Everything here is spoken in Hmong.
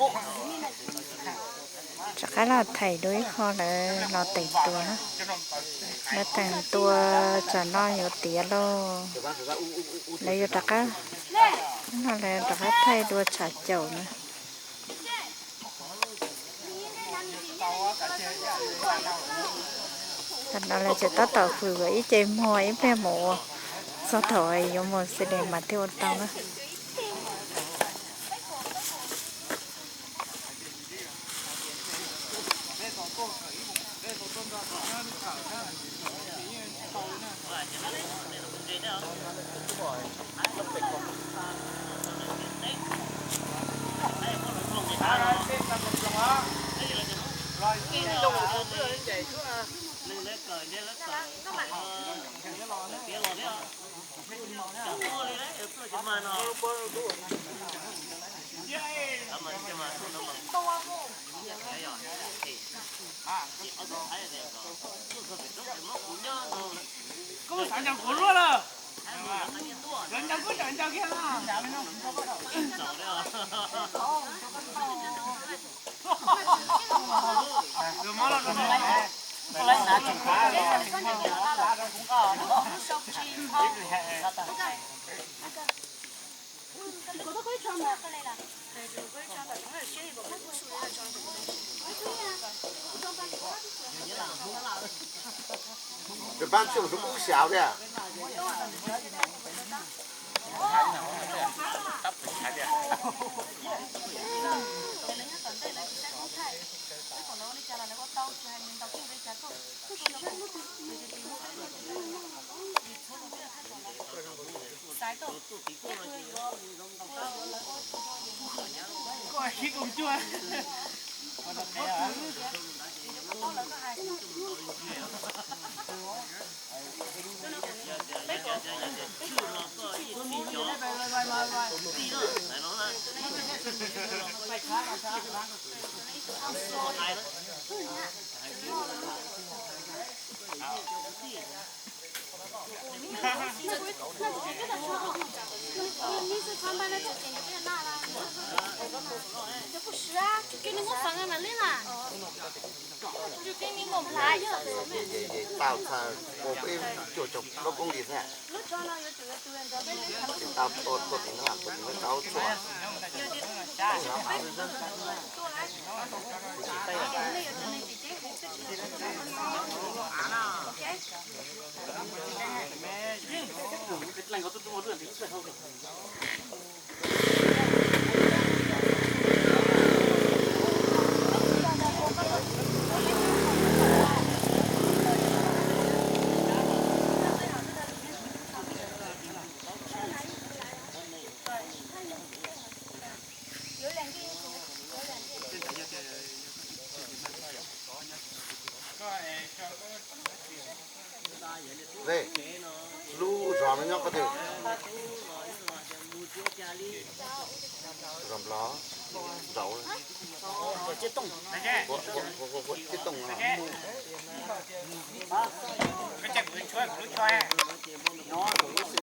Rov qab los thaij dua ib qho lawv los teem tua na. Lawv teem tua tsam no yuav tiav lauj. Lawv yuav rov qab, no lawv rov qab thaij dua tshav caum na. Tam no lawv tseem tab tom hwm ib ce muag ib pliag mus ua, txog thaum yuav mus xwb li mas thiaj ua tau na. Koj xav ncaws kuv luaj lawm. Cov ncaws kuj tseem ncaws kiag na. Peb pab tsis mus ub xyav thiab. Tau txog peb cuaj caum plaub koob li thiab. Tsis tau tua tua tim no, tua tim no tau tshuaj. Lub zos no nyob qhov twg? Zos Nplog, Nraud, Tib Tooj no.